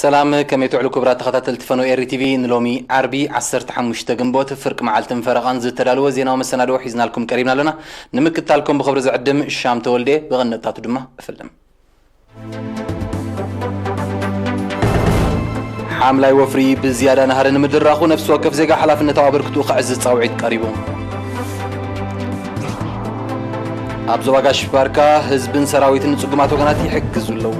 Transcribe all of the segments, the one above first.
ሰላም፣ ከመይ ትውዕሉ ክቡራት ተኸታተልቲ ፈነው ኤሪ ቲቪ? ንሎሚ ዓርቢ ዓሰርተ ሓሙሽተ ግንቦት ፍርቂ መዓልትን ፈረቓን ዝተዳለወ ዜናዊ መሰናድኦ ሒዝናልኩም ቀሪብና ኣለና። ንምክትታልኩም ብኽብሪ ዝዕድም ሻም ተወልደ፣ ብቐንጣቱ ድማ እፍልም። ሓምላይ ወፍሪ ብዝያዳ ናህሪ ንምድራኹ ነፍሲ ወከፍ ዜጋ ሓላፍነታዊ ኣበርክትኡ ከዕዝዝ ጻውዒት ቀሪቡ። ኣብ ዞባ ጋሽ ባርካ ህዝብን ሰራዊትን ንጽጉማት ወገናት ይሕግዙ ኣለዉ።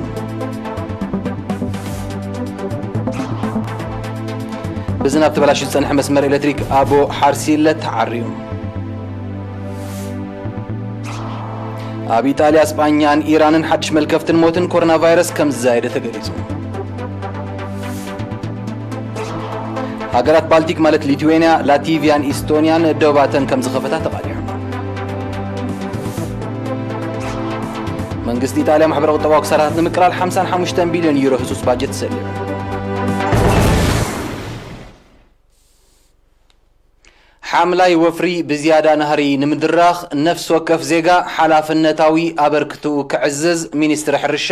ብዝናብ ተበላሽዩ ዝጸንሐ መስመር ኤሌክትሪክ ኣቦ ሓርሲለ ተዓርዩ። ኣብ ኢጣልያ፣ ስጳኛን ኢራንን ሓድሽ መልከፍትን ሞትን ኮሮና ቫይረስ ከም ዝዛየደ ተገሊጹ። ሃገራት ባልቲክ ማለት ሊትዌንያ፣ ላቲቪያን ኢስቶንያን ዶባተን ከም ዝኸፈታ ተቓሊዑ። መንግስቲ ኢጣልያ ማሕበረ ቁጠባዊ ክሳራታት ንምቅላል ሓምሳን ሓሙሽተን ቢልዮን ዩሮ ህጹጽ ባጀት ሰሊዑ። ሓምላይ ወፍሪ ብዝያዳ ናህሪ ንምድራኽ ነፍሲ ወከፍ ዜጋ ሓላፍነታዊ ኣበርክትኡ ከዕዝዝ ሚኒስትሪ ሕርሻ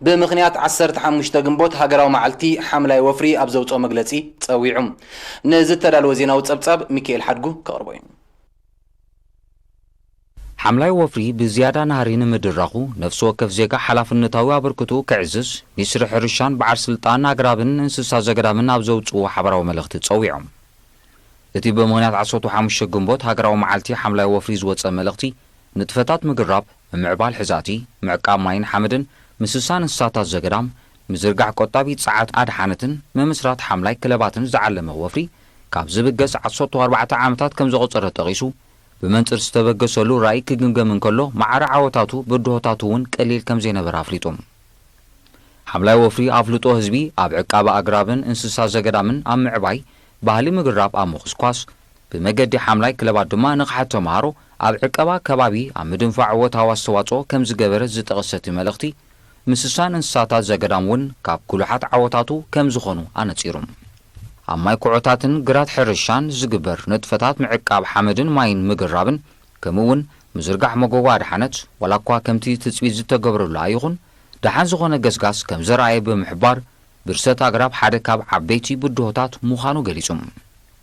ብምኽንያት ዓሰርተ ሓሙሽተ ግንቦት ሃገራዊ መዓልቲ ሓምላይ ወፍሪ ኣብ ዘውፅኦ መግለፂ ፀዊዑ። ንዝተዳለወ ዜናዊ ፀብፃብ ሚካኤል ሓድጉ ከቕርቦ እዩ። ሓምላይ ወፍሪ ብዝያዳ ናህሪ ንምድራኹ ነፍሲ ወከፍ ዜጋ ሓላፍነታዊ ኣበርክትኡ ከዕዝዝ ሚኒስትሪ ሕርሻን በዓል ስልጣን ኣግራብን እንስሳ ዘገዳምን ኣብ ዘውፅዎ ሓበራዊ መልእኽቲ ፀዊዖም። እቲ ብምኽንያት ዓሰርተ ሓሙሽተ ግንቦት ሃገራዊ መዓልቲ ሓምላይ ወፍሪ ዝወፀ መልእኽቲ፣ ንጥፈታት ምግራብ፣ ምምዕባል ሕዛእቲ፣ ምዕቃብ ማይን ሓመድን፣ ምስሳን እንስሳታት ዘገዳም፣ ምዝርጋሕ ቆጣቢ ጸዓት ኣድሓነትን ምምስራት ሓምላይ ክለባትን ዝዓለመ ወፍሪ፣ ካብ ዝብገስ ዓሰርተ ኣርባዕተ ዓመታት ከም ዘቑጸረ ጠቒሱ፣ ብመንጽር ዝተበገሰሉ ራእይ ክግምገም እንከሎ፣ ማዕረ ዓወታቱ ብድሆታቱ እውን ቀሊል ከም ዘይነበረ ኣፍሊጡ። ሓምላይ ወፍሪ ኣፍልጦ ህዝቢ ኣብ ዕቃበ ኣግራብን እንስሳ ዘገዳምን ኣብ ምዕባይ፣ ባህሊ ምግራብ ኣብ ምኹስኳስ፣ ብመገዲ ሓምላይ ክለባት ድማ ንቕሓት ተምሃሮ ኣብ ዕቀባ ከባቢ ኣብ ምድንፋዕ እወታዊ ኣስተዋጽኦ ከም ዝገበረ ዝጠቐሰ እቲ መልእኽቲ፣ ምስሳን እንስሳታት ዘገዳም እውን ካብ ጉሉሓት ዓወታቱ ከም ዝኾኑ ኣነጺሩ። ኣብ ማይ ኩዖታትን ግራት ሕርሻን ዝግበር ንጥፈታት ምዕቃብ ሓመድን ማይን ምግራብን፣ ከምኡ እውን ምዝርጋሕ መጎጎ ኣድሓነት፣ ዋላ እኳ ከምቲ ትጽቢት ዝተገብረሉ ኣይኹን፣ ደሓን ዝኾነ ገስጋስ ከም ዘርኣየ ብምሕባር፣ ብርሰት ኣግራብ ሓደ ካብ ዓበይቲ ብድሆታት ምዃኑ ገሊጹ።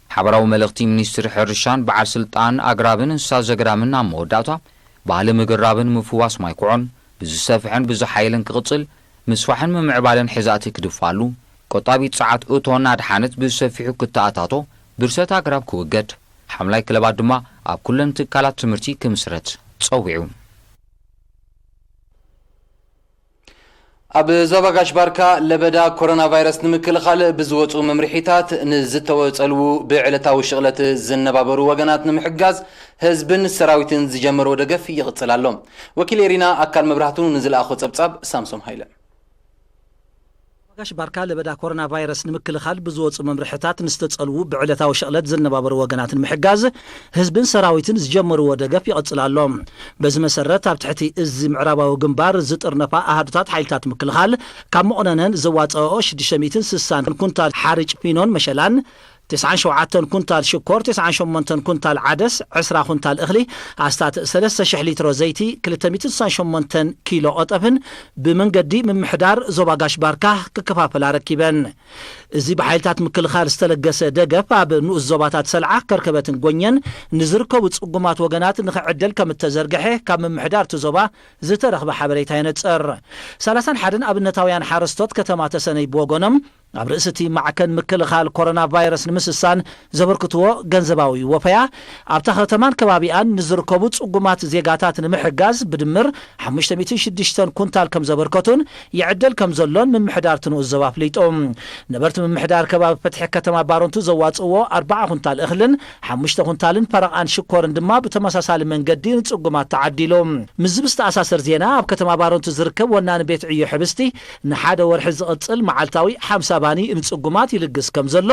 ሓበራዊ መልእኽቲ ሚኒስትሪ ሕርሻን በዓል ስልጣን ኣግራብን እንስሳ ዘገዳምን ኣብ መወዳእታ፣ ባህሊ ምግራብን ምፍዋስ ማይ ኩዖን ብዝሰፍሐን ብዝሓየለን ክቕጽል፣ ምስፋሕን ምምዕባልን ሕዛእቲ ክድፋሉ፣ ቆጣቢ ጸዓት እቶን ኣድሓነት ብሰፊሑ ክተኣታቶ፣ ብርሰት ኣግራብ ክውገድ፣ ሓምላይ ክለባት ድማ ኣብ ኩለን ትካላት ትምህርቲ ክምስረት ጸዊዑ። ኣብ ዞባ ጋሽ ባርካ ለበዳ ኮሮና ቫይረስ ንምክልኻል ብዝወፁ መምርሒታት ንዝተወፀልዉ ብዕለታዊ ሽቕለት ዝነባበሩ ወገናት ንምሕጋዝ ህዝብን ሰራዊትን ዝጀመርዎ ደገፍ ይቕፅል ኣሎ። ወኪል ኤሪና ኣካል መብራህቱ ንዝለኣኾ ጸብጻብ ሳምሶም ሃይለ። ጋሽ ባርካ ለበዳ ኮሮና ቫይረስ ንምክልኻል ብዝወፁ መምርሕታት ንዝተፀልዉ ብዕለታዊ ሸቕለት ዝነባበሩ ወገናት ንምሕጋዝ ህዝብን ሰራዊትን ዝጀመርዎ ደገፍ ይቕፅል ኣሎ። በዚ መሰረት ኣብ ትሕቲ እዚ ምዕራባዊ ግንባር ዝጥርነፋ ኣሃዱታት ሓይልታት ምክልኻል ካብ መቑነነን ዘዋፀኦ ሽዱሽተ ሚእትን ስሳን ኩንታል ሓርጭ ፊኖን መሸላን፣ ተስዓን ሸውዓተን ኩንታል ሽኮር፣ ተስዓን ሸሞንተን ኩንታል ዓደስ፣ ዕስራ ኩንታል እኽሊ፣ ኣስታት ሰለስተ ሽሕ ሊትሮ ዘይቲ፣ ክልተ ሚእትን ስሳን ሸሞንተን ኪሎ ቐጠፍን ብመንገዲ ምምሕዳር ዞባ ጋሽ ባርካ ክከፋፈላ ረኪበን። እዚ ብሓይልታት ምክልኻል ዝተለገሰ ደገፍ ኣብ ንኡስ ዞባታት ሰልዓ፣ ከርከበትን ጎኘን ንዝርከቡ ጽጉማት ወገናት ንኽዕደል ከም እተዘርግሐ ካብ ምምሕዳር እቲ ዞባ ዝተረኽበ ሓበሬታ የነጽር። ሰላሳን ሓደን ኣብነታውያን ሓረስቶት ከተማ ተሰነይ ብወገኖም፣ ኣብ ርእሲ እቲ ማዕከን ምክልኻል ኮሮና ቫይረስ ንምስሳን ዘበርክትዎ ገንዘባዊ ወፈያ፣ ኣብታ ከተማን ከባቢኣን ንዝርከቡ ጽጉማት ዜጋታት ንምሕጋዝ ብድምር ሓሙሽተ ሚእትን ሽዱሽተን ኩንታል ከም ዘበርከቱን ይዕደል ከም ዘሎን ምምሕዳር እቲ ንኡስ ዞባ ኣፍሊጡ። ነበርቲ ምምሕዳር ከባቢ ፍትሒ ከተማ ባረንቱ ዘዋጽእዎ ኣርባዓ ኩንታል እኽልን ሓሙሽተ ኩንታልን ፈረቓን ሽኮርን ድማ ብተመሳሳሊ መንገዲ ንጽጉማት ተዓዲሉ። ምስዚ ብዝተኣሳሰር ዜና፣ ኣብ ከተማ ባረንቱ ዝርከብ ወናኒ ቤት ዕዮ ሕብስቲ ንሓደ ወርሒ ዝቕጽል መዓልታዊ ሓምሳ ባኒ ንጽጉማት ይልግስ ከም ዘሎ፣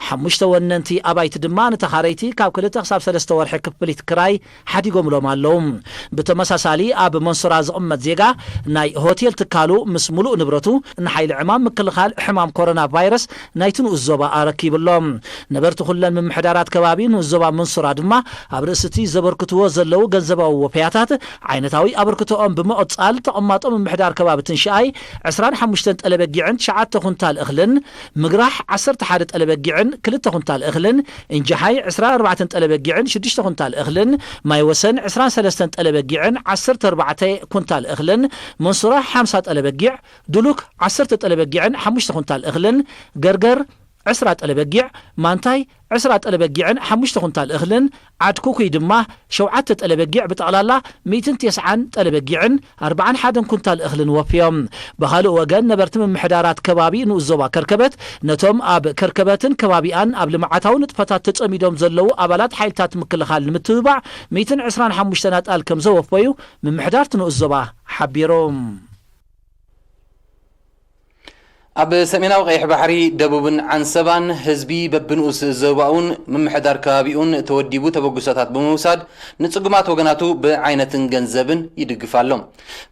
ሓሙሽተ ወነንቲ ኣባይቲ ድማ ንተኻረይቲ ካብ ክልተ ክሳብ ሰለስተ ወርሒ ክፍሊት ክራይ ሓዲጎምሎም ኣለዉ። ብተመሳሳሊ፣ ኣብ መንሱራ ዝቕመጥ ዜጋ ናይ ሆቴል ትካሉ ምስ ምሉእ ንብረቱ ንሓይሊ ዕማም ምክልኻል ሕማም ኮሮና ቫይረስ ናይቲ ንኡስ ዞባ ኣረኪቡ ኣሎ። ነበርቲ ኩለን ምምሕዳራት ከባቢ ንኡስ ዞባ መንሱራ ድማ ኣብ ርእሲ እቲ ዘበርክትዎ ዘለዉ ገንዘባዊ ወፈያታት ዓይነታዊ ኣበርክቶኦም ብምቕጻል፣ ተቐማጦ ምምሕዳር ከባቢ ትንሽኣይ ዕስራን ሓሙሽተን ጠለበጊዕን ትሽዓተ ኩንታል እኽልን ምግራሕ ዓሰርተ ሓደ ጠለበጊዕን ክልተ ኩንታል እኽልን፣ እንጃሓይ ዕስራን ኣርባዕተን ጠለበጊዕን ሽዱሽተ ኩንታል እኽልን፣ ማይ ወሰን ዕስራን ሰለስተን ጠለበጊዕን ዓሰርተ ኣርባዕተ ኩንታል እኽልን፣ መንሱራ ሓምሳ ጠለበጊዕ፣ ዱሉክ ዓሰርተ ጠለበጊዕን ሓሙሽተ ኩንታል እኽልን፣ ገርገር ዕስራ ጠለበጊዕ፣ ማንታይ ዕስራ ጠለበጊዕን ሓሙሽተ ኩንታል እኽልን፣ ዓድ ኩኩይ ድማ ሸውዓተ ጠለበጊዕ፣ ብጠቕላላ ሚእትን ተስዓን ጠለበጊዕን ኣርባዓን ሓደን ኩንታል እኽልን ወፍዮም። ብኻልእ ወገን፣ ነበርቲ ምምሕዳራት ከባቢ ንኡስ ዞባ ከርከበት፣ ነቶም ኣብ ከርከበትን ከባቢኣን ኣብ ልምዓታዊ ንጥፈታት ተጸሚዶም ዘለዉ ኣባላት ሓይልታት ምክልኻል ንምትብባዕ ሚእትን ዕስራን ሓሙሽተን ኣጣል ከም ዘወፈዩ ምምሕዳር እቲ ንኡስ ዞባ ሓቢሩ። ኣብ ሰሜናዊ ቀይሕ ባሕሪ፣ ደቡብን ዓንሰባን ህዝቢ በብንኡስ ዞባኡን ምምሕዳር ከባቢኡን ተወዲቡ ተበግሶታት ብምውሳድ ንጽጉማት ወገናቱ ብዓይነትን ገንዘብን ይድግፍ ኣሎ።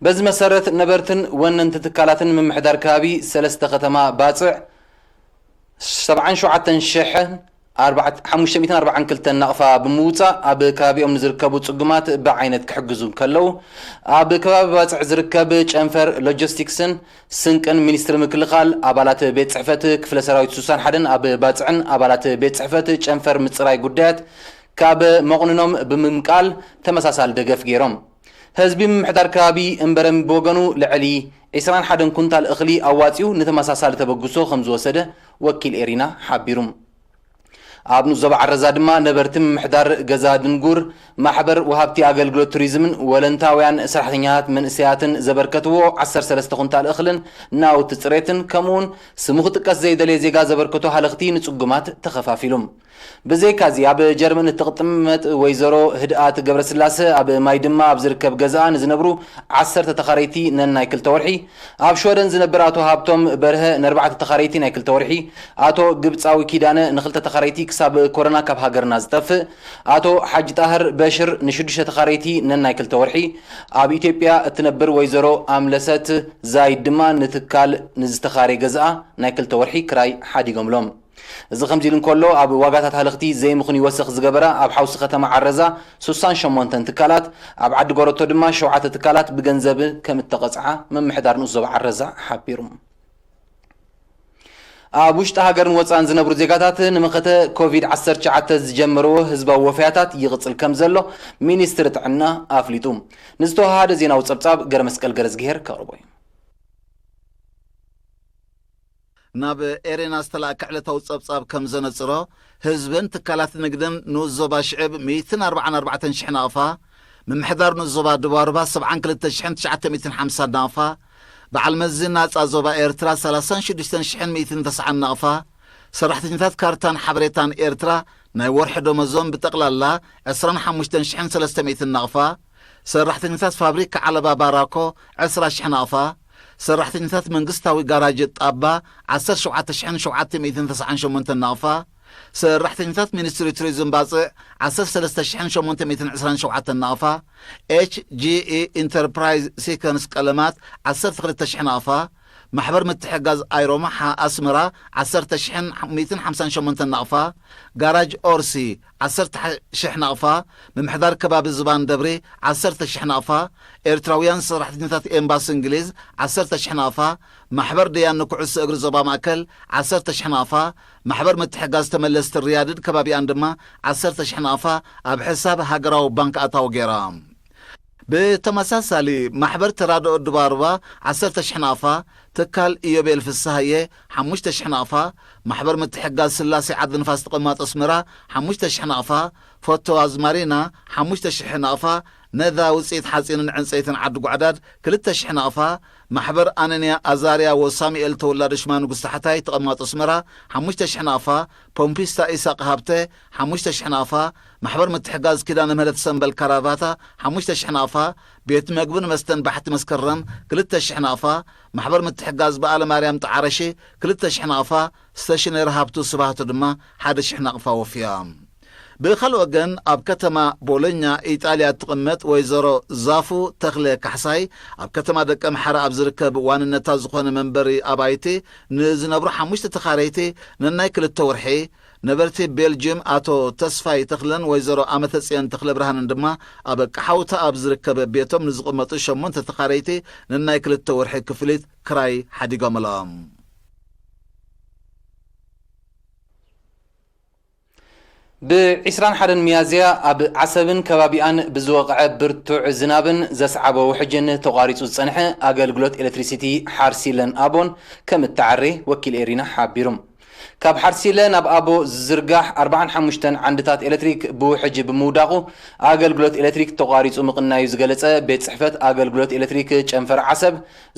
በዚ መሰረት፣ ነበርትን ወነንቲ ትካላትን ምምሕዳር ከባቢ ሰለስተ ከተማ ባጽዕ ሰብዓን ሸውዓተን ሽሕን ኣርባዕተ-፣ ሓሙሽተ ሚእትን ኣርባዓን ክልተን ናቕፋ ብምውጻእ፣ ኣብ ከባቢኦም ንዝርከቡ ጽጉማት ብዓይነት ክሕግዙ እንከለዉ፣ ኣብ ከባቢ ባጽዕ ዝርከብ ጨንፈር ሎጂስቲክስን ስንቅን ሚኒስትሪ ምክልኻል፣ ኣባላት ቤት ጽሕፈት ክፍለ ሰራዊት ሱሳን ሓደን ኣብ ባጽዕን ኣባላት ቤት ጽሕፈት ጨንፈር ምጽራይ ጉዳያት ካብ መቑንኖም ብምምቃል ተመሳሳሊ ደገፍ ገይሮም። ህዝቢ ምምሕዳር ከባቢ እምበረም ብወገኑ ልዕሊ ዕስራን ሓደን ኩንታል እኽሊ ኣዋጺኡ ንተመሳሳሊ ተበግሶ ከም ዝወሰደ ወኪል ኤሪና ሓቢሩ። ኣብ ንኡስ ዞባ ዓረዛ ድማ ነበርቲ ምምሕዳር ገዛ ድንጉር፣ ማሕበር ወሃብቲ ኣገልግሎት ቱሪዝምን ወለንታውያን ሰራሕተኛታት መንእሰያትን ዘበርከትዎ ዓሰርተ ሰለስተ ኩንታል እኽልን ናውቲ ጽሬትን ከምኡውን ስሙ ክጥቀስ ዘይደለየ ዜጋ ዘበርከቶ ሃለኽቲ ንጽጉማት ተኸፋፊሉ። ብዘይካዚ፣ ኣብ ጀርመን እትቕመጥ ወይዘሮ ህድኣት ገብረስላሰ፣ ኣብ ማይ ድማ ኣብ ዝርከብ ገዛኣ ንዝነብሩ ዓሰርተ ተኻረይቲ ነናይ ክልተ ወርሒ፣ ኣብ ሽወደን ዝነብር ኣቶ ሃብቶም በርሀ ንኣርባዕተ ተኻረይቲ ናይ ክልተ ወርሒ፣ ኣቶ ግብጻዊ ኪዳነ ንክልተ ተኻረይቲ ክሳብ ኮሮና ካብ ሃገርና ዝጠፍእ፣ ኣቶ ሓጂ ጣህር በሽር ንሽዱሽተ ተኻረይቲ ነናይ ክልተ ወርሒ፣ ኣብ ኢትዮጵያ እትነብር ወይዘሮ ኣምለሰት ዛይድ ድማ ንትካል ንዝተኻረየ ገዛኣ ናይ ክልተ ወርሒ ክራይ ሓዲጎምሎም። እዚ ከምዚ ኢሉ እንከሎ፣ ኣብ ዋጋታት ሃለኽቲ ዘይምኽኑ ይወሰኽ ዝገበራ ኣብ ሓውሲ ከተማ ዓረዛ ሱሳን ሸሞንተን ትካላት፣ ኣብ ዓዲ ጎረቶ ድማ ሸውዓተ ትካላት ብገንዘብ ከም እተቐጽዓ ምምሕዳር ንኡስ ዞባ ዓረዛ ሓቢሩ። ኣብ ውሽጢ ሃገርን ወጻእን ዝነብሩ ዜጋታት ንመኸተ ኮቪድ ዓሰርተ ትሽዓተ ዝጀመርዎ ህዝባዊ ወፈያታት ይቕጽል ከም ዘሎ ሚኒስትሪ ጥዕና ኣፍሊጡ። ንዝተወሃደ ዜናዊ ጸብጻብ ገረመስቀል ገረዝግሄር ከቕርቦ እዩ። ናብ ኤሬና ዝተላእከ ዕለታዊ ጸብጻብ ከም ዘነጽሮ፣ ህዝብን ትካላት ንግድን ንኡስ ዞባ ሽዕብ ሚእትን ኣርባዓን ኣርባዕተን ሽሕ ናቕፋ፣ ምምሕዳር ንኡስ ዞባ ደቡብ ኣርባ ሰብዓን ክልተ ሽሕን ትሽዓተ ሚእትን ሓምሳን ናቕፋ፣ በዓል መዚ ናጻ ዞባ ኤርትራ ሰላሳን ሽዱሽተን ሽሕን ሚእትን ተስዓን ናቕፋ፣ ሰራሕተኛታት ካርታን ሓበሬታን ኤርትራ ናይ ወርሒ ደመዞም ብጠቕላላ ዕስራን ሓሙሽተን ሽሕን ሰለስተ ሚእትን ናቕፋ፣ ሰራሕተኛታት ፋብሪካ ዓለባ ባራኮ ዕስራ ሽሕ ናቕፋ፣ ሰራሕተኛታት መንግስታዊ ጋራጅ ጣባ ዓሰርተ ሸውዓተ ሽሕን ሸውዓተ ሚእትን ተስዓን ሸሞንተን ናቕፋ፣ ሰራሕተኛታት ሚኒስትሪ ቱሪዝም ባጽዕ ዓሰርተ ሰለስተ ሽሕን ሸሞንተ ሚእትን ዕስራን ሸውዓተን ናቕፋ፣ ኤች ጂ ኢ ኢንተርፕራይዝ ሲከንስ ቀለማት ዓሰርተ ክልተ ሽሕ ናቕፋ፣ ማሕበር ምትሕጋዝ ኣይሮማሓ ኣስመራ ዓሰርተ ሽሕን ሚእትን ሓምሳን ሸሞንተን ናቕፋ፣ ጋራጅ ኦርሲ ዓሰርተ ሽሕ ናቕፋ፣ ምምሕዳር ከባቢ ዝባን ደብሪ ዓሰርተ ሽሕ ናቕፋ፣ ኤርትራውያን ሰራሕተኛታት ኤምባሲ እንግሊዝ ዓሰርተ ሽሕ ናቕፋ፣ ማሕበር ደያን ንኩዕሶ እግሪ ዞባ ማእከል ዓሰርተ ሽሕ ናቕፋ፣ ማሕበር ምትሕጋዝ ተመለስቲ ሪያድን ከባቢኣን ድማ ዓሰርተ ሽሕ ናቕፋ ኣብ ሕሳብ ሃገራዊ ባንክ ኣታዊ ገይራ። ብተመሳሳሊ፣ ማሕበር ተራድኦ ድባርባ ዓሰርተ ሽሕ ናቕፋ፣ ትካል ኢዮቤል ፍስሃየ ሓሙሽተ ሽሕ ናቕፋ፣ ማሕበር ምትሕጋዝ ስላሴ ዓዲ ንፋስ ተቐማጦ ኣስመራ ሓሙሽተ ሽሕ ናቕፋ፣ ፎቶ ኣዝማሪና ሓሙሽተ ሽሕ ናቕፋ፣ ነዛ ውጽኢት ሓጺንን ዕንጸይትን ዓዲ ጓዕዳድ ክልተ ሽሕ ናቕፋ፣ ማሕበር ኣነንያ ኣዛርያ ወሳሙኤል ተወላዶ ሽማ ንጉስ ታሕታይ ተቐማጦ ኣስመራ ሓሙሽተ ሽሕ ናቕፋ፣ ፖምፒስታ ኢሳቕ ሃብተ ሓሙሽተ ሽሕ ናቕፋ፣ ማሕበር ምትሕጋዝ ኪዳነ ምህረት ሰምበል ካራቫታ ሓሙሽተ ሽሕ ናቕፋ፣ ቤት መግብን መስተን ባሕቲ መስከረም ክልተ ሽሕ ናቕፋ፣ ማሕበር ምትሕጋዝ በዓለ ማርያም ጠዓረሺ ክልተ ሽሕ ናቕፋ፣ ስቴሽነሪ ሃብቱ ስብሃቱ ድማ ሓደ ሽሕ ናቕፋ ወፍያ። ብኻልእ ወገን፣ ኣብ ከተማ ቦሎኛ ኢጣልያ እትቕመጥ ወይዘሮ ዛፉ ተኽለ ካሕሳይ፣ ኣብ ከተማ ደቀምሓረ ኣብ ዝርከብ ዋንነታ ዝኾነ መንበሪ ኣባይቲ ንዝነብሩ ሓሙሽተ ተኻረይቲ ነናይ ክልተ ወርሒ፣ ነበርቲ ቤልጅየም ኣቶ ተስፋይ ተኽለን ወይዘሮ ኣመተጽዮን ተኽለብርሃንን ድማ ኣብ ቀሓውታ ኣብ ዝርከብ ቤቶም ንዝቕመጡ ሸሞንተ ተኻረይቲ ነናይ ክልተ ወርሒ ክፍሊት ክራይ ሓዲጎምሎም። ብ ዕስራን ሓደን ሚያዝያ ኣብ ዓሰብን ከባቢኣን ብዝወቕዐ ብርቱዕ ዝናብን ዘስዓቦ ውሕጅን ተቋሪጹ ዝጸንሐ ኣገልግሎት ኤሌክትሪሲቲ ሓርሲለን ኣቦን ከም እተዓሬ ወኪል ኤሪና ሓቢሩ። ካብ ሓርሲለ ናብ ኣቦ ዝዝርጋሕ ኣርባዓን ሓሙሽተን ዓንድታት ኤሌክትሪክ ብውሕጅ ብምውዳቑ ኣገልግሎት ኤሌክትሪክ ተቋሪጹ ምቕናዩ ዝገለጸ ቤት ጽሕፈት ኣገልግሎት ኤሌክትሪክ ጨንፈር ዓሰብ፣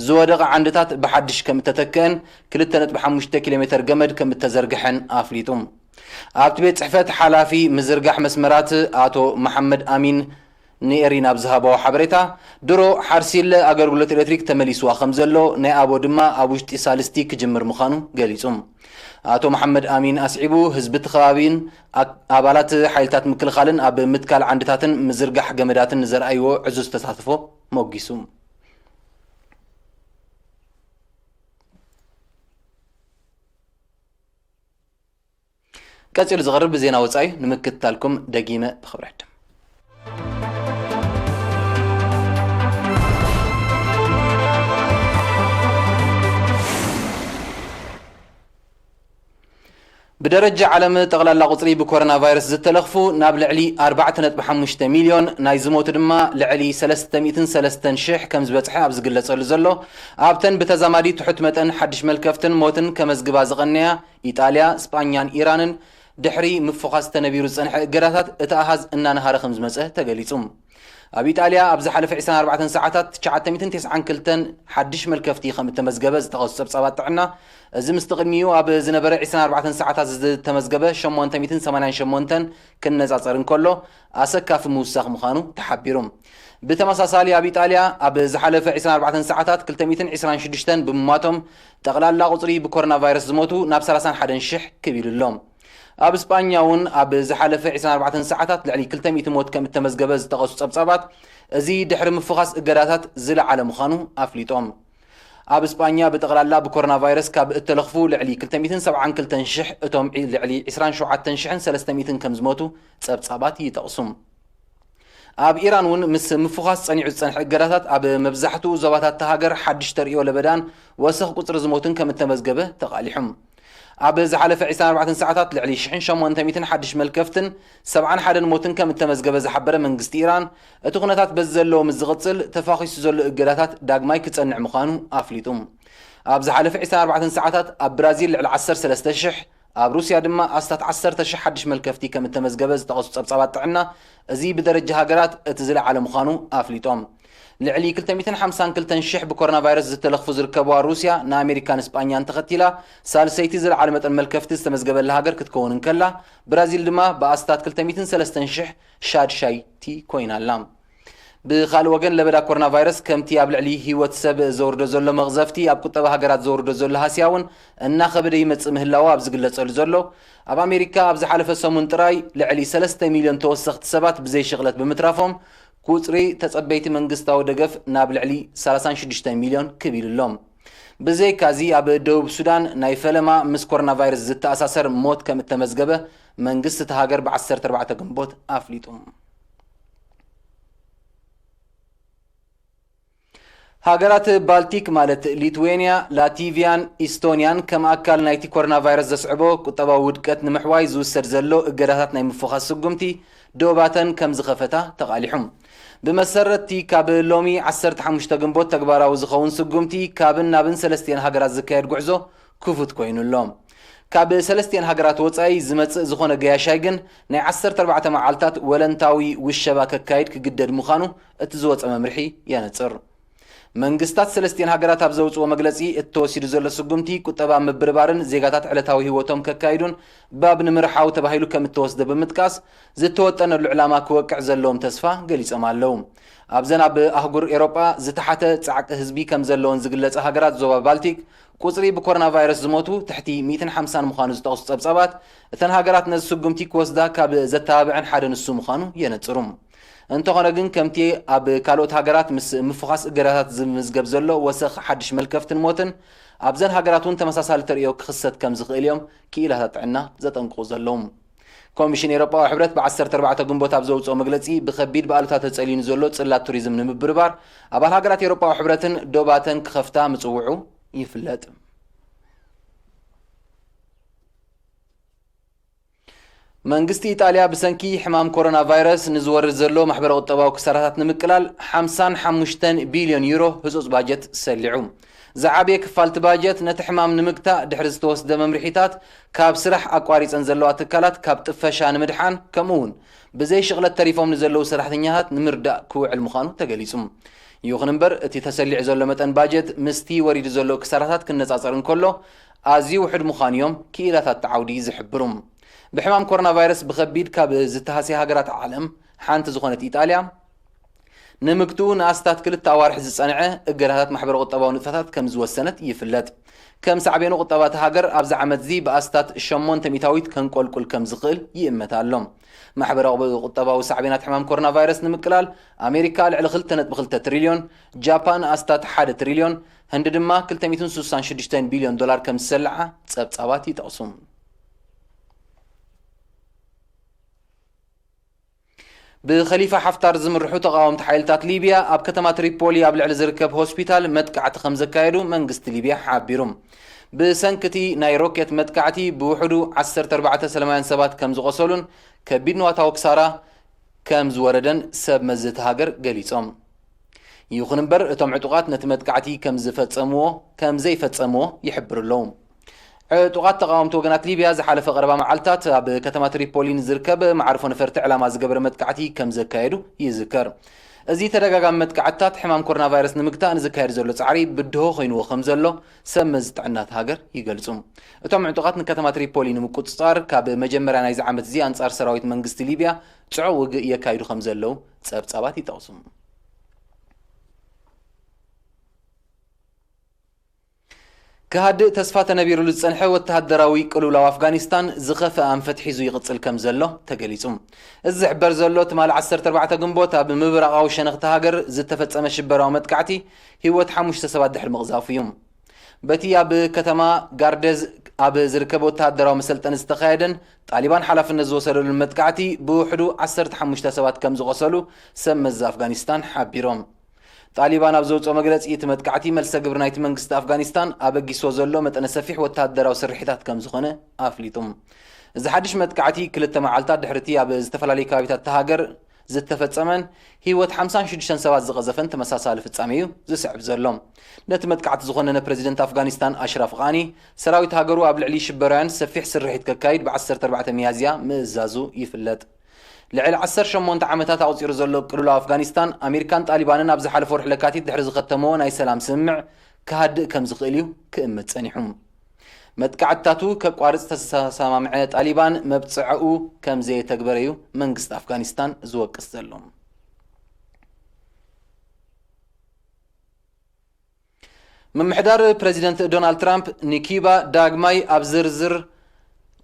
ዝወደቐ ዓንድታት ብሓድሽ ከም እተተክአን ክልተ ነጥቢ ሓሙሽተ ኪሎ ሜተር ገመድ ከም እተዘርግሐን ኣፍሊጡ። ኣብቲ ቤት ጽሕፈት ሓላፊ ምዝርጋሕ መስመራት ኣቶ መሓመድ ኣሚን ንኤሪና ኣብ ዝሃቦ ሓበሬታ፣ ድሮ ሓርሲለ ኣገልግሎት ኤሌክትሪክ ተመሊስዋ ከም ዘሎ፣ ናይ ኣቦ ድማ ኣብ ውሽጢ ሳልስቲ ክጅምር ምዃኑ ገሊጹ። ኣቶ መሓመድ ኣሚን ኣስዒቡ፣ ህዝቢ እቲ ከባቢን ኣክ-፣ ኣባላት ሓይልታት ምክልኻልን ኣብ ምትካል ዓንድታትን ምዝርጋሕ ገመዳትን ንዘርኣይዎ ዕዙዝ ተሳትፎ ሞጊሱ። ቀጺሉ ዝቐርብ ብዜና ወጻኢ ንምክትታልኩም ደጊመ ብኽብሪ ዕድም። ብደረጃ ዓለም ጠቕላላ ቁጽሪ ብኮሮና ቫይረስ ዝተለኽፉ ናብ ልዕሊ ኣርባዕተ ነጥቢ ሓሙሽተ ሚልዮን፣ ናይ ዝሞቱ ድማ ልዕሊ ሰለስተ ሚእትን ሰለስተን ሽሕ ከም ዝበጽሐ ኣብ ዝግለጸሉ ዘሎ፣ ኣብተን ብተዛማዲ ትሑት መጠን ሓድሽ መልከፍትን ሞትን ከመዝግባ ዝቐነያ ኢጣልያ፣ ስጳኛን ኢራንን፣ ድሕሪ ምፍዃስ ተነቢሩ ዝጸንሐ እገዳታት እቲ ኣሃዝ እናነሃረ ከም ዝመጸ ተገሊጹ። ኣብ ኢጣልያ ኣብ ዝሓለፈ ዕስራን ኣርባዕተን ሰዓታት ትሽዓተ ሚእትን ተስዓን ክልተን ሓድሽ መልከፍቲ ከም እተመዝገበ ዝጠቐሱ ጸብጻባት ጥዕና፣ እዚ ምስቲ ቅድሚኡ ኣብ ዝነበረ ዕስራን ኣርባዕተን ሰዓታት ዝተመዝገበ ሸሞንተ ሚእትን ሰማንያን ሸሞንተን ክነጻጸር እንከሎ፣ ኣሰካፊ ምውሳኽ ምዃኑ ተሓቢሩ። ብተመሳሳሊ ኣብ ኢጣልያ ኣብ ዝሓለፈ ዕስራን ኣርባዕተን ሰዓታት ክልተ ሚእትን ዕስራን ሽዱሽተን ብምሟቶም፣ ጠቕላላ ቁጽሪ ብኮሮና ቫይረስ ዝሞቱ ናብ ሰላሳን ሓደን ሽሕ ክብ ኢሉ ኣሎ። ኣብ ስጳኛ እውን ኣብ ዝሓለፈ ዕስራን ኣርባዕተን ሰዓታት ልዕሊ ክልተ ሚእቲ ሞት ከም እተመዝገበ ዝጠቐሱ ጸብጻባት፣ እዚ ድሕሪ ምፍዃስ እገዳታት ዝለዓለ ምዃኑ ኣፍሊጦም። ኣብ ስጳኛ ብጠቕላላ ብኮሮና ቫይረስ ካብ እተለኽፉ ልዕሊ ክልተ ሚእትን ሰብዓን ክልተን ሽሕ፣ እቶም ዒ-፣ ልዕሊ ዕስራን ሸውዓተን ሽሕን ሰለስተ ሚእትን ከም ዝሞቱ ጸብጻባት ይጠቕሱ። ኣብ ኢራን እውን ምስ ምፍዃስ ጸኒዑ ዝጸንሐ እገዳታት፣ ኣብ መብዛሕትኡ ዞባታት እታ ሃገር ሓድሽ ተርእዮ ለበዳን ወሰኽ ቁጽሪ ዝሞትን ከም እተመዝገበ ተቓሊሑ። ኣብ ዝሓለፈ ዕስራን ኣርባዕተን ሰዓታት ልዕሊ ሽሕን ሸሞንተ ሚእትን ሓድሽ መልከፍትን ሰብዓን ሓደን ሞትን ከም እተመዝገበ ዝሓበረ መንግስቲ ኢራን፣ እቲ ኩነታት በዚ ዘለዎ ምስ ዝቕጽል፣ ተፋኺሱ ዘሎ እገዳታት ዳግማይ ክጸንዕ ምዃኑ ኣፍሊጡ። ኣብ ዝሓለፈ ዕስራን ኣርባዕተን ሰዓታት ኣብ ብራዚል ልዕሊ ዓሰርተ ሰለስተ ሽሕ፣ ኣብ ሩስያ ድማ ኣስታት ዓሰርተ ሽሕ ሓድሽ መልከፍቲ ከም እተመዝገበ ዝጠቐሱ ጸብጻባት ጥዕና፣ እዚ ብደረጃ ሃገራት እቲ ዝለዓለ ምዃኑ ኣፍሊጦም። ልዕሊ ክልተ ሚእትን ሓምሳን ክልተን ሽሕ ብኮሮና ቫይረስ ዝተለኽፉ ዝርከብዋ ሩስያ፣ ንኣሜሪካን ስጳኛን ተኸቲላ፣ ሳልሰይቲ ዝለዓለ መጠን መልከፍቲ ዝተመዝገበላ ሃገር ክትከውን እንከላ፣ ብራዚል ድማ ብኣስታት ክልተ ሚእትን ሰለስተን ሽሕ ሻድሻይቲ ኮይና ኣላ። ብኻልእ ወገን፣ ለበዳ ኮሮና ቫይረስ ከምቲ ኣብ ልዕሊ ህይወት ሰብ ዘውርዶ ዘሎ መቕዘፍቲ፣ ኣብ ቁጠባ ሃገራት ዘውርዶ ዘሎ ሃስያ እውን እናኸበደ ይመጽእ ምህላዉ ኣብ ዝግለጸሉ ዘሎ፣ ኣብ ኣሜሪካ ኣብ ዝሓለፈ ሰሙን ጥራይ ልዕሊ ሰለስተ ሚልዮን ተወሰኽቲ ሰባት ብዘይ ሽቕለት ብምትራፎም፣ ቁጽሪ ተጸበይቲ መንግስታዊ ደገፍ ናብ ልዕሊ ሰላሳን ሽዱሽተ ሚልዮን ክብ ኢሉ ኣሎ። ብዘይካዚ፣ ኣብ ደቡብ ሱዳን ናይ ፈለማ ምስ ኮሮና ቫይረስ ዝተኣሳሰር ሞት ከም እተመዝገበ መንግስቲ እታ ሃገር ብ ዓሰርተ ኣርባዕተ ግንቦት ኣፍሊጡ። ሃገራት ባልቲክ ማለት ሊትዌንያ፣ ላቲቪያን ኢስቶንያን ከም ኣካል ናይቲ ኮሮና ቫይረስ ዘስዕቦ ቁጠባዊ ውድቀት ንምሕዋይ ዝውሰድ ዘሎ እገዳታት ናይ ምፍዃስ ስጉምቲ ዶባተን ከም ዝኸፈታ ተቓሊሑ። ብመሰረትቲ ካብ ሎሚ ዓሰርተ ሓሙሽተ ግንቦት ተግባራዊ ዝኸውን ስጉምቲ ካብን ናብን ሰለስቲኤን ሃገራት ዝካየድ ጉዕዞ ክፉት ኮይኑ ኣሎ። ካብ ሰለስቲኤን ሃገራት ወጻኢ ዝመጽእ ዝኾነ ገያሻይ ግን ናይ ዓሰርተ ኣርባዕተ መዓልታት ወለንታዊ ውሸባ ከካይድ ክግደድ ምዃኑ እቲ ዝወጸ መምርሒ የነጽር። መንግስታት ሰለስቲኤን ሃገራት ኣብ ዘውጽኦ መግለጺ፣ እቲ ተወሲዱ ዘሎ ስጉምቲ ቁጠባ ምብርባርን ዜጋታት ዕለታዊ ህይወቶም ከካይዱን ባብ ንምርሓው ተባሂሉ ከም እተወስደ ብምጥቃስ፣ ዝተወጠነሉ ዕላማ ክወቅዕ ዘለዎም ተስፋ ገሊጾም ኣለዉ። ኣብዘን ኣብ ኣህጉር ኤሮጳ ዝተሓተ ጻዕቂ ህዝቢ ከም ዘለወን ዝግለጻ ሃገራት ዞባ ባልቲክ፣ ቁጽሪ ብኮሮና ቫይረስ ዝሞቱ ትሕቲ ሚእትን ሓምሳን ምዃኑ ዝጠቕሱ ጸብጻባት፣ እተን ሃገራት ነዚ ስጉምቲ ክወስዳ ካብ ዘተባብዐን ሓደ ንሱ ምዃኑ የነጽሩ። እንተኾነ ግን፣ ከምቲ ኣብ ካልኦት ሃገራት ምስ ምፍዃስ እገዳታት ዝምዝገብ ዘሎ ወሰኽ ሓድሽ መልከፍትን ሞትን፣ ኣብዘን ሃገራት እውን ተመሳሳሊ ተርእዮ ክኽሰት ከም ዝኽእል እዮም ክኢላታት ጥዕና ዘጠንቅቑ ዘለዉ። ኮሚሽን ኤውሮጳዊ ሕብረት ብ ዓሰርተ ኣርባዕተ ግንቦት ኣብ ዘውጽኦ መግለጺ፣ ብኸቢድ ብኣሉታ ተጸልዩ ንዘሎ ጽላት ቱሪዝም ንምብርባር፣ ኣባል ሃገራት ኤውሮጳዊ ሕብረትን ዶባተን ክኸፍታ ምጽውዑ ይፍለጥ። መንግስቲ ኢጣልያ ብሰንኪ ሕማም ኮሮና ቫይረስ ንዝወርድ ዘሎ ማሕበረ ቁጠባዊ ክሳራታት ንምቅላል ሓምሳን ሓሙሽተን ቢልዮን ዩሮ ህጹጽ ባጀት ሰሊዑ። ዝዓበየ ክፋል እቲ ባጀት ነቲ ሕማም ንምግታእ ድሕሪ ዝተወስደ መምርሒታት ካብ ስራሕ ኣቋሪጸን ዘለዋ ትካላት ካብ ጥፈሻ ንምድሓን፣ ከምኡ እውን ብዘይ ሽቕለት ተሪፎም ንዘለዉ ሰራሕተኛታት ንምርዳእ ክውዕል ምዃኑ ተገሊጹ። ይኹን እምበር፣ እቲ ተሰሊዑ ዘሎ መጠን ባጀት ምስቲ ወሪዱ ዘሎ ክሳራታት ክነጻጸር እንከሎ ኣዝዩ ውሑድ ምዃኑ እዮም ክኢላታት እቲ ዓውዲ ዝሕብሩ። ብሕማም ኮሮና ቫይረስ ብኸቢድ ካብ ዝተሃስያ ሃገራት ዓለም ሓንቲ ዝኾነት ኢጣልያ፣ ንምግትኡ ንኣስታት ክልተ ኣዋርሕ ዝጸንዐ እገዳታት ማሕበረ ቁጠባዊ ንጥፈታት ከም ዝወሰነት ይፍለጥ። ከም ሳዕቤኑ ቁጠባ እታ ሃገር ኣብዚ ዓመት እዚ ብኣስታት ሸሞንተ ሚእታዊት ከንቆልቁል ከም ዝኽእል ይእመት ኣሎ። ማሕበረ ቁጠባዊ ሳዕቤናት ሕማም ኮሮና ቫይረስ ንምቅላል ኣሜሪካ ልዕሊ ክልተ ነጥቢ ክልተ ትሪልዮን፣ ጃፓን ኣስታት ሓደ ትሪልዮን፣ ህንዲ ድማ ክልተ ሚእትን ስሳን ሽዱሽተን ቢልዮን ዶላር ከም ዝሰልዓ ጸብጻባት ይጠቕሱ። ብኸሊፋ ሓፍታር ዝምርሑ ተቓወምቲ ሓይልታት ሊብያ ኣብ ከተማ ትሪፖሊ ኣብ ልዕሊ ዝርከብ ሆስፒታል መጥቃዕቲ ከም ዘካየዱ መንግስቲ ሊብያ ሓቢሩ። ብሰንኪ እቲ ናይ ሮኬት መጥቃዕቲ ብውሕዱ ዓሰርተ ኣርባዕተ ሰላማውያን ሰባት ከም ዝቖሰሉን ከቢድ ንዋታዊ ክሳራ ከም ዝወረደን ሰብ መዚ እታ ሃገር ገሊጾም። ይኹን እምበር፣ እቶም ዕጡቓት ነቲ መጥቃዕቲ ከም ዝፈጸምዎ፣ ከም ዘይፈጸምዎ ይሕብሩ ኣለዉ። ዕጡቓት ተቓወምቲ ወገናት ሊብያ ዝሓለፈ ቀረባ መዓልታት ኣብ ከተማ ትሪፖሊ ንዝርከብ መዓርፎ ነፈርቲ ዕላማ ዝገበረ መጥቃዕቲ ከም ዘካየዱ ይዝከር። እዚ ተደጋጋሚ መጥቃዕትታት ሕማም ኮሮና ቫይረስ ንምግታእ ንዝካየድ ዘሎ ጻዕሪ ብድሆ ኮይንዎ ከም ዘሎ ሰብ መዚ ጥዕና እታ ሃገር ይገልጹ። እቶም ዕጡቓት ንከተማ ትሪፖሊ ንምቁጽጻር ካብ መጀመርያ ናይዚ ዓመት እዚ ኣንጻር ሰራዊት መንግስቲ ሊብያ ጽዑቕ ውግእ የካይዱ ከም ዘለዉ ጸብጻባት ይጠቕሱ። ክሃድእ ተስፋ ተነቢሩሉ ዝጸንሐ ወተሃደራዊ ቅልውላው ኣፍጋኒስታን ዝኸፍአ ኣንፈት ሒዙ ይቕጽል ከም ዘሎ ተገሊጹ። እዚ ዝሕበር ዘሎ ትማሊ ዓሰርተ ኣርባዕተ ግንቦት ኣብ ምብራቓዊ ሸነኽ እታ ሃገር ዝተፈጸመ ሽበራዊ መጥቃዕቲ ህይወት ሓሙሽተ ሰባት ድሕሪ ምቕዛፉ እዩ። በቲ ኣብ ከተማ ጋርደዝ ኣብ ዝርከብ ወተሃደራዊ መሰልጠኒ ዝተኻየደን ጣሊባን ሓላፍነት ዝወሰደሉን መጥቃዕቲ ብውሕዱ ዓሰርተ ሓሙሽተ ሰባት ከም ዝቖሰሉ ሰብ መዚ ኣፍጋኒስታን ሓቢሮም። ጣሊባን ኣብ ዘውፅኦ መግለፂ፣ እቲ መጥቃዕቲ መልሰ ግብሪ ናይቲ መንግስቲ ኣፍጋኒስታን ኣበጊስዎ ዘሎ መጠነ ሰፊሕ ወተሃደራዊ ስርሒታት ከም ዝኾነ ኣፍሊጡ። እዚ ሓድሽ መጥቃዕቲ ክልተ መዓልታት ድሕሪ እቲ ኣብ ዝተፈላለዩ ከባቢታት እታ ሃገር ዝተፈጸመን ህይወት ሓምሳን ሽዱሽተን ሰባት ዝቐዘፈን ተመሳሳሊ ፍጻሜ እዩ ዝስዕብ ዘሎ። ነቲ መጥቃዕቲ ዝኾነነ ፕረዚደንት ኣፍጋኒስታን ኣሽራፍ ቃኒ፣ ሰራዊት ሃገሩ ኣብ ልዕሊ ሽበራውያን ሰፊሕ ስርሒት ከካይድ ብ ዓሰርተ ኣርባዕተ ሚያዝያ ምእዛዙ ይፍለጥ። ልዕሊ ዓሰርተ ሸሞንተ ዓመታት ኣቑጺሩ ዘሎ ቅልውላው ኣፍጋኒስታን፣ ኣሜሪካን ጣሊባንን ኣብ ዝሓለፈ ወርሒ ለካቲት ድሕሪ ዝኸተምዎ ናይ ሰላም ስምምዕ ክሃድእ ከም ዝኽእል እዩ ክእምት ጸኒሑ። መጥቃዕትታቱ ከቋርጽ ዝተሰማምዐ ጣሊባን፣ መብጽዓኡ ከም ዘየተግበረ እዩ መንግስቲ ኣፍጋኒስታን ዝወቅስ ዘሎ። ምምሕዳር ፕረዚደንት ዶናልድ ትራምፕ ንኪዩባ ዳግማይ ኣብ ዝርዝር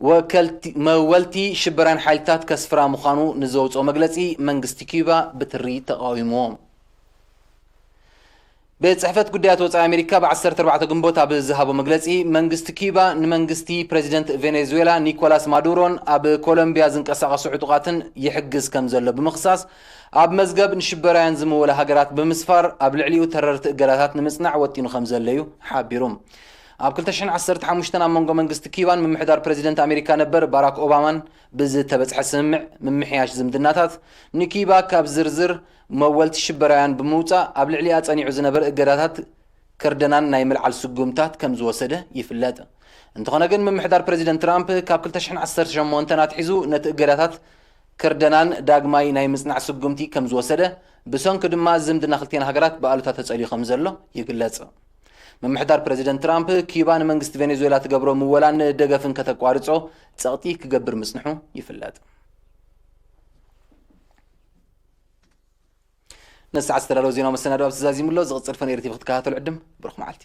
ወከልቲ-፣ መወልቲ ሽበራን ሓይልታት ከስፍራ ምዃኑ ንዘውፅኦ መግለፂ መንግስቲ ኪዩባ ብትሪ ተቃዊምዎ። ቤት ጽሕፈት ጉዳያት ወጻኢ ኣሜሪካ ብ ዓሰርተ ኣርባዕተ ግንቦት ኣብ ዝሃቦ መግለጺ፣ መንግስቲ ኪዩባ ንመንግስቲ ፕረዚደንት ቬኔዙዌላ ኒኮላስ ማዱሮን ኣብ ኮሎምቢያ ዝንቀሳቐሱ ዕጡቓትን ይሕግዝ ከም ዘሎ ብምኽሳስ፣ ኣብ መዝገብ ንሽበራውያን ዝምወላ ሃገራት ብምስፋር ኣብ ልዕሊኡ ተረርቲ እገዳታት ንምጽናዕ ወጢኑ ከም ዘሎ እዩ ሓቢሩ። ኣብ ክልተ ሽሕን ዓሰርተ ሓሙሽተን ኣብ መንጎ መንግስቲ ኪዩባን ምምሕዳር ፕረዚደንት ኣሜሪካ ነበር ባራክ ኦባማን ብዝተበጽሐ ስምምዕ ምምሕያሽ ዝምድናታት፣ ንኪዩባ ካብ ዝርዝር መወልቲ ሽበራውያን ብምውጻእ፣ ኣብ ልዕሊኣ ጸኒዑ ዝነበረ እገዳታት ክርደናን ናይ ምልዓል ስጉምታት ከም ዝወሰደ ይፍለጥ። እንተኾነ ግን፣ ምምሕዳር ፕረዚደንት ትራምፕ ካብ ክልተ ሽሕን ዓሰርተ ሸሞንተን ኣትሒዙ ነቲ እገዳታት ክርደናን ዳግማይ ናይ ምጽናዕ ስጉምቲ ከም ዝወሰደ፣ ብሰንኩ ድማ ዝምድና ክልቲኣን ሃገራት ብኣሉታ ተጸልዩ ከም ዘሎ ይግለጽ። ምምሕዳር ፕረዚደንት ትራምፕ፣ ኪዩባ ንመንግስቲ ቬኔዙዌላ ትገብሮ ምወላን ደገፍን ከተቋርጾ ጸቕጢ ክገብር ምጽንሑ ይፍለጥ። ነዚ ሰዓት ዝተዳለወ ዜናዊ መሰናድኦ ኣብዚ ዛዚሙ ኣሎ። ዝቕጽል ፈነይ ርቲብ ክትከታተሉ ዕድም። ብሩኽ መዓልቲ።